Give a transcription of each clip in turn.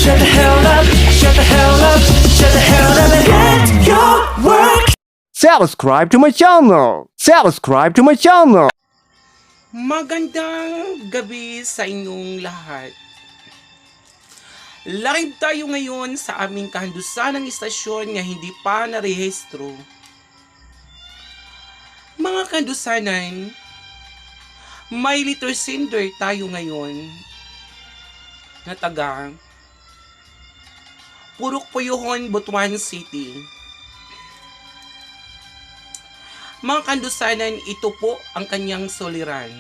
Shut the hell up, shut the hell up, shut the hell up and get your work. Subscribe to my channel. Subscribe to my channel. Magandang gabi sa inyong lahat. Live tayo ngayon sa aming kahandusan ng istasyon nga hindi pa narehistro. Mga kahandusanan, may letter sender tayo ngayon na taga Purok Puyuhon, Butuan City. Mga kandusanan, ito po ang kanyang soliran.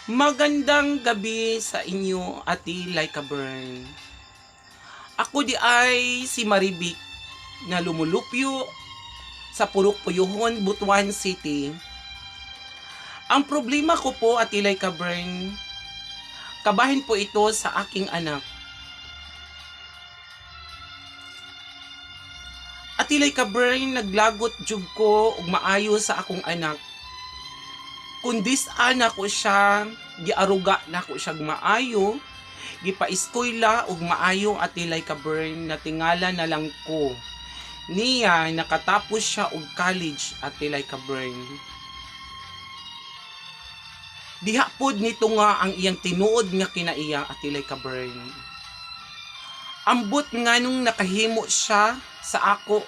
Magandang gabi sa inyo, Ate Laika Bern. Ako di ay si Marivic na lumulupyo sa Purok Puyuhon, Butuan City. Ang problema ko po, Ate Laika Bern, kabahin po ito sa aking anak. Atilay ka Bern, naglagot jud ko og maayo sa akong anak. Kundis ana ko siya, giaruga na ko siya maayo, gipaeskwela og maayo, Atilay ka Bern, natingala na lang ko. Niya nakatapos siya og college, Atilay ka Bern. Diha pod nito nga ang iyang tinuod nga kinaiya, Atilay ka Bern. Ambot nga nung nakahimo siya sa ako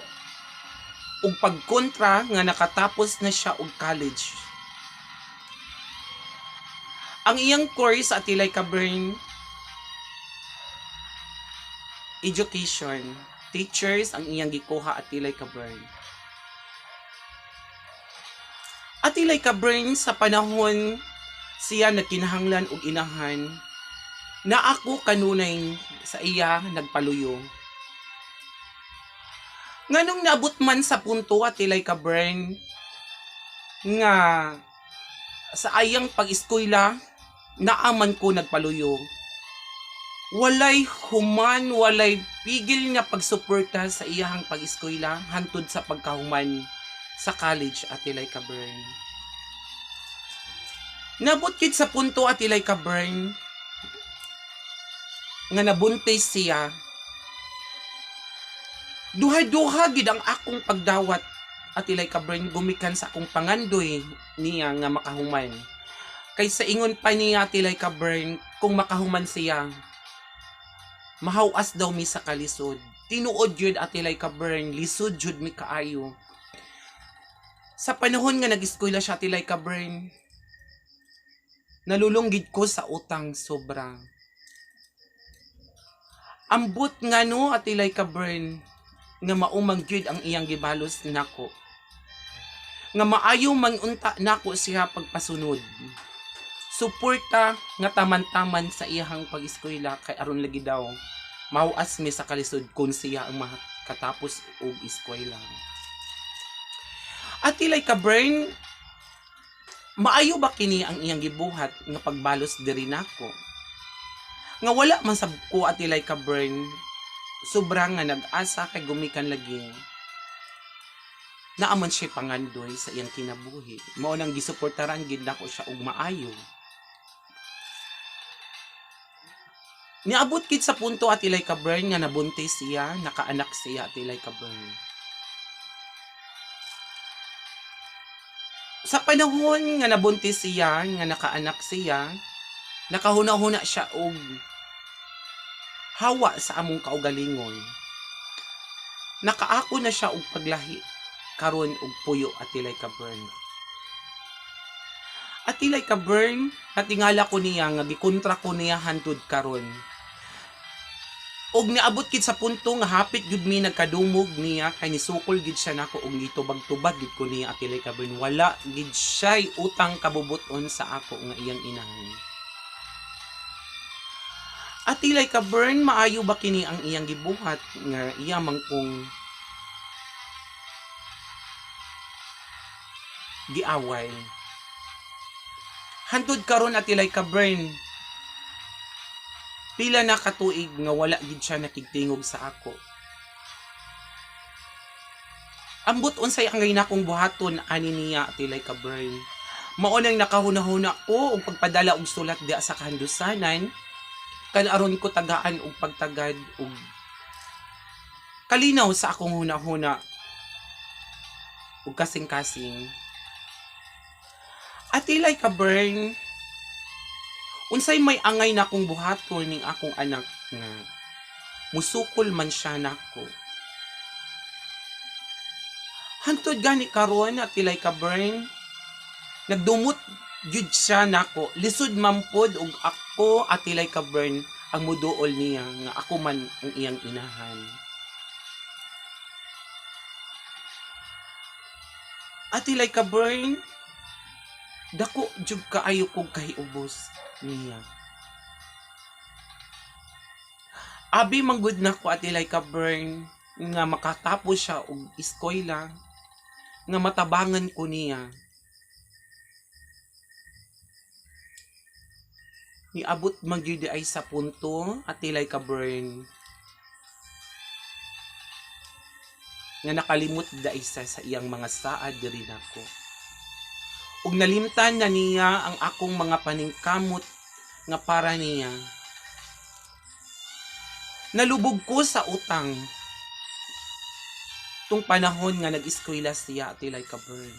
og pagkontra nga nakatapos na siya og college. Ang iyang course, Atilay Kabern, education. Teachers ang iyang gikuha, Atilay Kabern. Atilay Kabern, sa panahon siya nagkinahanglan og inahan, na ako kanunay sa iya nagpaluyo. Nganong naabot man sa punto, Atilay Kabern, nga sa ayang pag-eskwela, naaman ko nagpaluyo. Walay human, walay pigil nga pagsuporta sa iyahang pag-eskwela hantod sa pagkahuman sa college, Atilay Kabern. Nabot kit sa punto, Atilay Kabern, nga nabuntis siya. Duha-duha gid ang akong pagdawat, Atilay Kabern, gumikan sa akong pangandoy niya nga makahuman. Kay sa ingon pa niya, Atilay Kabern, kung makahuman siya, mahawas daw mi sa kalisod. Tinuod yun, Atilay Kabern, lisod jud mi kaayo. Sa panahon nga nag-eskwela siya, Atilay Kabern, nalulunggid ko sa utang sobra. Ambot nga no, Atilay Kabern, nga maumang gyud ang iyang gibalos nako. Nga maayo mangunta nako siya pagpasunod. Suporta nga taman-taman sa iyahang pag-eskwela kay aron lagi daw mahuas mi sa kalisod kung siya ang makatapos og eskwela. Atilay Kabern, maayo ba kini ang iyang gibuhat nga pagbalos diri nako? Nga wala man sab ko, Atilay Kabern, sobra nga nag-asa kay gumikan lagi naaman siya pangandoy sa iyang kinabuhi. Mao nang gisuportaran gid nako siya og maayo. Niabot kit sa punto, Atilay Kabern, nga nabuntis siya, nakaanak siya, Atilay Kabern. Sa panahon nga nabuntis siya, nga nakaanak siya, nakahuna-huna siya og hawa sa among kaugalingon. Nakaako na siya og paglahi karon og puyo, Atilay Kabern. Atilay Kabern, natingala ko niya nga gikontra ko niya hantud karon. Og niabot kit sa punto nga hapit gyud mi nagkadumog niya kay nisukol gid siya nako og gitubag-tubag gid ko niya, Atilay Kabern. Wala gid siya'y utang kabubuton sa ako nga iyang inahan. Atilay Kabern, maayo ba kini ang iyang gibuhat nga iya man kong giaway? Hantud karon, Atilay Kabern, pila na katuig nga wala gid siya nakigtingog sa ako. Ambot unsay ang nakong buhaton ani niya, Atilay Kabern. Mao nang nakahuna-huna ko og pagpadala og sulat diha sa kahandusanan kan aron ko tagaan og pagtagad og kalinaw sa akong huna-huna ug kasing-kasing. Ate Laika Bern, unsay may angay na akong buhaton ning akong anak nga musukol man siya nako. Hantod gani karon, Ate Laika Bern, nagdumot gyud siya nako. Lisod man pod og ako, Ate Laika Bern, ang muduol niya nga ako man ang iyang inahan. Ate Laika Bern, dako jud kaayo kog kahiubos niya. Abi manggod nako, Ate Laika Bern, nga makatapos siya og eskwela nga matabangan ko niya. Niabot man gyud ay sa punto, Ate Laika Bern, nga nakalimot da isa sa iyang mga saad diri nako. Ug nalimtan na niya ang akong mga paningkamot nga para niya. Nalubog ko sa utang tung panahon nga nag-eskwela siya, Ate Laika Bern.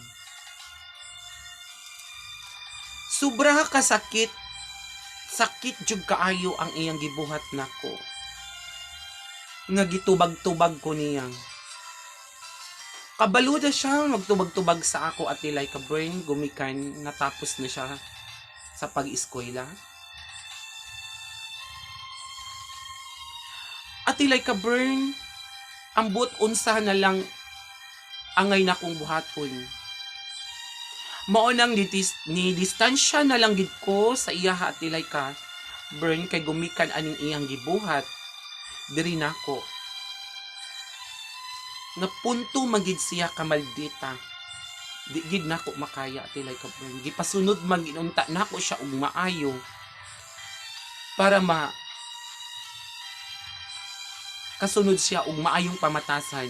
Sobra ka sakit, sakit jud kaayo ang iyang gibuhat nako. Nga gitubag-tubag ko niya. Kabalo na siya magtubag-tubag sa ako, Ate Laika Bern, gumikan natapos na siya sa pag-eskwela. Ate Laika Bern, ambot unsa na lang angay na kong buhaton. Mao nang ni distansya na lang gid ko sa iya, Ate Laika Bern, kay gumikan aning iyang gibuhat diri nako. Nga punto magid siya kamaldita. Di gid nako makaya, Ate Laika Bern. Gipasunod man ginunta nako siya og maayo para ma kasunod siya og maayong pamatasan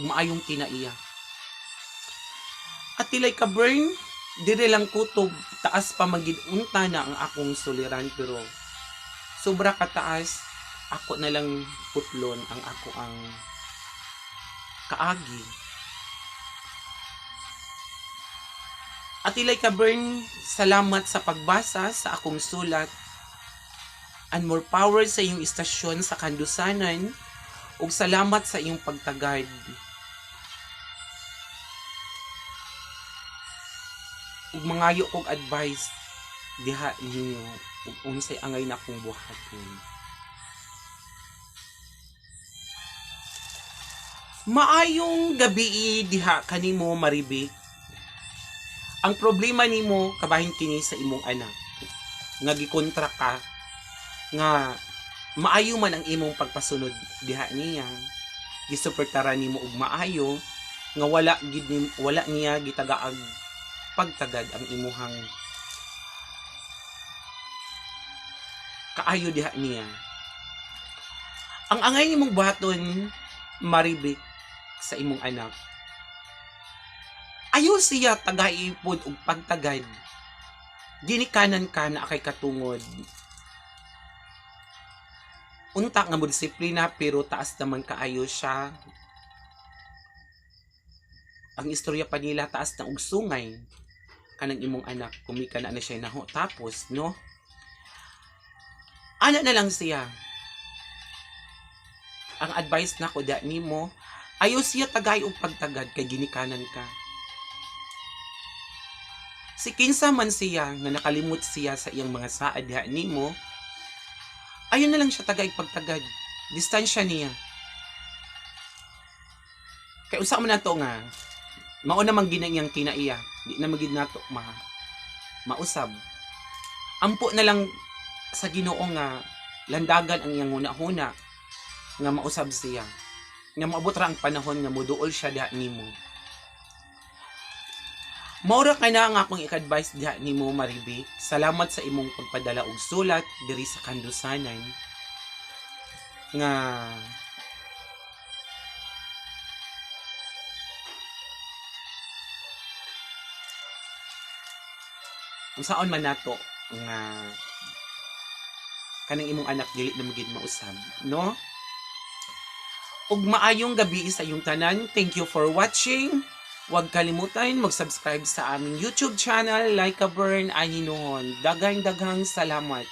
ug maayong kinaiya. Ate Laika Bern, dire lang kutob, taas pa magid unta na ang akong suliran, pero sobra kataas, ako na lang putlon ang ako ang kaagi. Ate Laika Bern, salamat sa pagbasa sa akong sulat. And more power sa iyong istasyon sa kandusanan, ug salamat sa iyong pagtagad. Ug mangayo kog advice diha ninyo ug unsay angay na akong buhaton. Maayong gabi diha kanimo, Maribik. Ang problema nimo kabahin kini sa imong anak nga gikontra ka nga maayo man ang imong pagpasunod diha niya, gisuportaran nimo og maayo nga wala gid wala niya gitagaag pagtagad ang imuhang kaayo diha niya. Ang angay nimong buhaton, Maribik, sa imong anak, ayo siya tagaipod og pagtagad. Ginikanan ka na kay katungod. Unta nga mo disiplina pero taas naman kaayo siya. Ang istorya pa nila taas na og sungay kanang imong anak kumika na na siya naho tapos no. Ana na lang siya. Ang advice nako da nimo, ayo siya tagay og pagtagad kay ginikanan ka. Si kinsa man siya nga nakalimot siya sa iyang mga saad diha nimo, ayo na lang siya tagay pagtagad. Distansya niya. Kay usa man nato nga mao na man gid ang iyang kinaiya, di na magid nato mausab. Ampo na lang sa Ginoo nga landagan ang iyang huna-huna nga mausab siya, nga maabot ra ang panahon nga moduol siya diha nimo. Maura kay na ang akong i-advise diha nimo, Maribik. Salamat sa imong pagpadala og sulat diri sa kandusanan nga Unsaon man nato nga kanang imong anak dili na magid mausab, no? Ug maayong gabi sa iyong tanan. Thank you for watching. Huwag kalimutan mag-subscribe sa aming YouTube channel, Like a Burn Aninuhon. Daghang daghang salamat.